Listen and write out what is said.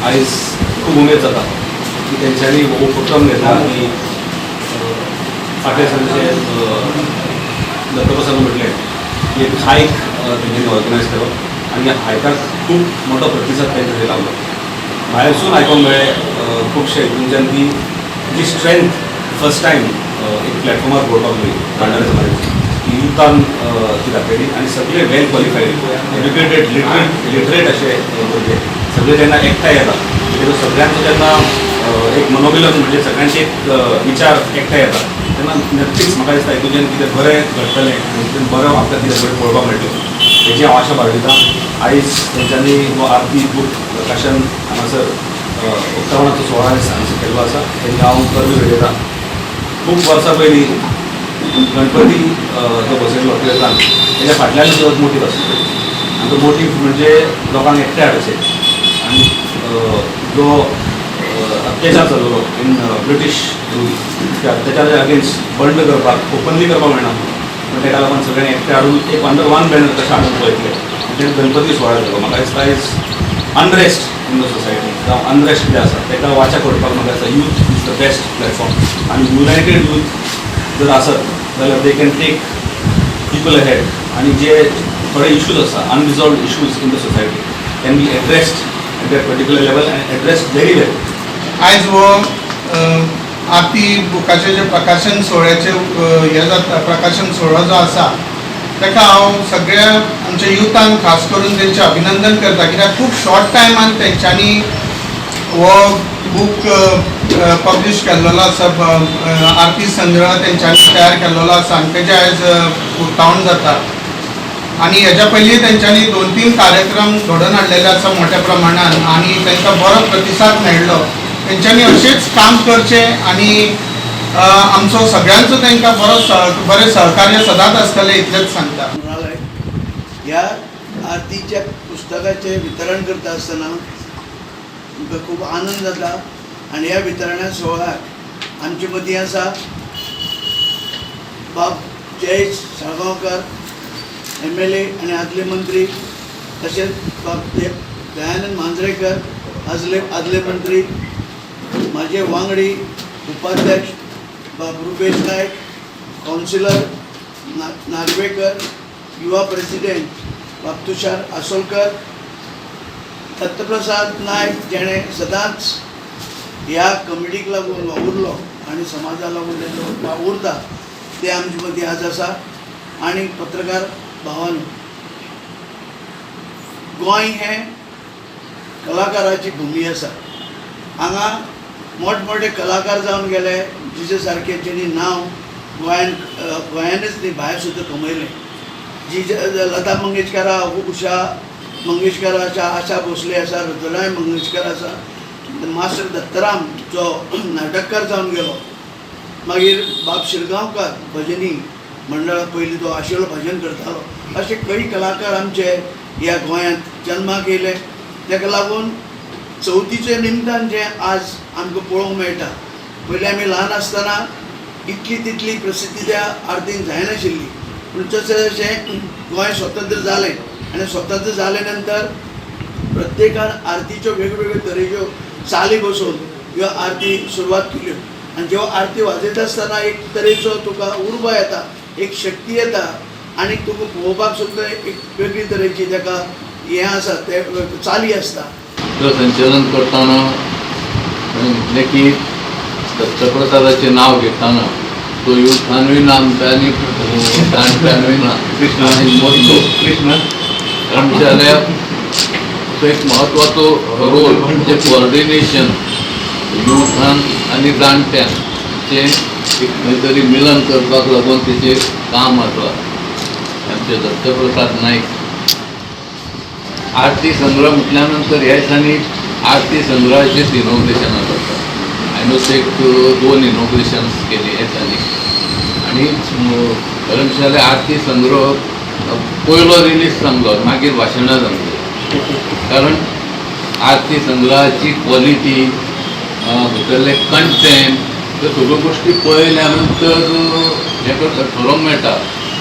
आयज खूब उमेद जाता की तेंच्यांनी हो उपक्रम घेतला आनी फाटल्या दिसांनी जशें दत्तप्रसाद म्हटलें की एक हायक तेंच्यांनी ऑर्गनायज केलो आनी ह्या हायकाक खूब मोठो प्रतिसाद तेंच्यांनी लावलो. भायरसून आयकोंक मेळ्ळें खुबशे हितूनच्यान की जी स्ट्रेंथ फर्स्ट टायम एक प्लॅटफॉर्मार पळोवपाक मेळ्ळी भांडारी समाजाची की युथान ती दाखयली आनी सगळे वेल क्वॉलिफायड, एज्युकेटेड, लिटरेट अशे भुरगे सगळे जेन्ना एकठांय येता तेजो सगळ्यांचो जेन्ना एक मनोमिलन, म्हणजे सगळ्यांचे एक विचार एकठांय येता तेन्ना नक्कीच म्हाका दिसता हितून कितें बरें घडटलें आनी हितून बरें आमकां कितें बरें पळोवपाक मेळटलें हेजी हांव आशा बाळगितां. आयज तेंच्यांनी हो आरती बूक प्रकाशन हांगासर उक्तावणाचो सुवाळो आयज हांगासर केल्लो आसा, तेंकां हांव परबीं भेटयतां. खूब वर्सां पयलीं गणपती जो बसयल्लो टिळकान, तेज्या फाटल्यान सुद्दां मोटीव आसलो आनी तो मोटीव म्हणजे लोकांक एकठांय हाडचे आनी जो अत्याचार चललो इन ब्रिटीश रूल, त्या अत्याचाराच्या अगेन्स्ट बंड करपाक ओपनली करपाक मेळना, पूण तेका लागून सगळ्यांनी एकठांय हाडून एक अंडर वन बॅनर कशें हाडून पळयतले आनी ते गणपती सुवाळो जालो. म्हाका दिसता आयज अनरेस्ट इन the society जावं अनरेस्ट कितें आसा तेका वाचा फोडपाक म्हाका दिसता youth is the best platform आनी युनायटेड यूथ जर आसत जाल्यार they can take people ahead आनी जे थोडे इश्यूज आसा, unresolved issues in the society, can be addressed at that particular level and addressed very well. आयज हो आरती बुकाचें जें प्रकाशन सुवाळ्याचें हें जाता, प्रकाशन सुवाळो जो आसा ताका हांव सगळ्या आमच्या युथान खास करून तेंचें अभिनंदन करता, कित्याक खूब शॉर्ट टायमान तेंच्यांनी हो बूक पब्लीश केल्लो आसा. आरती संग्रह तेंच्यांनी तयार केल्लो आसा आनी तेजें आयज उक्तावण जाता. आनी हेज्या पयलीं तेंच्यांनी दोन तीन कार्यक्रम घडोवन हाडलेले आसा मोठ्या प्रमाणान आनी तांकां बरो प्रतिसाद मेळ्ळो. तेंच्यांनी अशेंच काम करचें आनी आमचो सगळ्यांचो तांकां बरें सहकार्य सदांच आसतलें इतलेंच सांगता. म्हणाले, ह्या आरतीच्या पुस्तकाचें वितरण करता आसतना आमकां खूब आनंद जाता आनी ह्या वितरणा सुवाळ्याक आमचे मदीं आसा बाब जयेश साळगांवकर, एमएलए आनी आदले मंत्री, तशेंच बाब दयानंद मांजरेकर, आदले मंत्री, माझे वांगडी उपाध्यक्ष बाब रुपेश नायक, कावन्सिलर नार्वेकर, युवा प्रेसिडेंट बाब तुषार आसोलकर, दत्तप्रसाद नायक जेणे सदांच ह्या कमिटीक लागून वावुरलो आनी समाजा लागून तेंचो वावुरता ते आमचे मदीं आज आसा. आनी पत्रकार भावांनो, गोंय हें कलाकाराची भुमी आसा. हांगा मोठमोठे कलाकार जावन गेले, जिचे सारके जेणी नांव गोंयान, गोंयानच न्ही, भायर सुद्दां कमयलें. जी लता मंगेशकर, उषा मंगेशकर आसा, आशा भोसले आसा, हृदय मंगेशकर आसा, मास्टर दत्तराम जो नाटककार जावन गेलो, मागीर बाब शिरगांवकार भजनी मंडळा पयलीं तो आशिल्लो, भजन करतालो. अशे कई कलाकार आमचे ह्या गोंयांत जल्माक येयले. ताका लागून चवथीचे निमतान जें आज आमकां पळोवंक मेळटा, पयलीं आमी ल्हान आसतना इतली तितली प्रसिद्धी त्या आरतीन जायनाशिल्ली, पूण जशें जशें गोंय स्वतंत्र जालें आनी स्वतंत्र जाले नंतर प्रत्येकान आरतीच्यो वेगवेगळ्यो तरेच्यो चाली बसोवन ह्यो आरती सुरवात केल्यो. आनी जेव्हा आरती वाजयता आसतना एक तरेचो तुका उर्बा येता, एक शक्ती येता आनी तुका पळोवपाक सुद्दां एक वेगळी तरेची ताका हें आसा, ते चाली आसता. तो संचलन करतना ताणें म्हटलें की दत्तप्रसादाचें नांव घेतना तो युथानूय ना आमच्या आनी जाणट्यानूय ना. कृष्ण. आनी मोठो कृष्ण. कारण जाल्यार तो एक म्हत्वाचो रोल म्हणजे कोऑर्डिनेशन, युथान आनी जाणट्यांचें एक खंय तरी मिलन करपाक लागून तेचें काम आसा. आमचे दत्तप्रसाद नायक. आरती संग्रह म्हटल्या नंतर ह्या दिसांनी आरती संग्रहाचेच इनॉग्रेशनां जाता. हांवें एक दोन इनॉग्रेशन्स केली ह्या दिसांनी. आनी खरें म्हणलें जाल्यार आरती संग्रह पयलो रिलीज सांगलो, मागीर भाशणां सांगली, कारण आरती संग्रहाची क्वॉलिटी, भितरले कंटेंट, त्यो सगळ्यो गोश्टी पळयल्या नंतर हें करता, ठरोवंक मेळटा.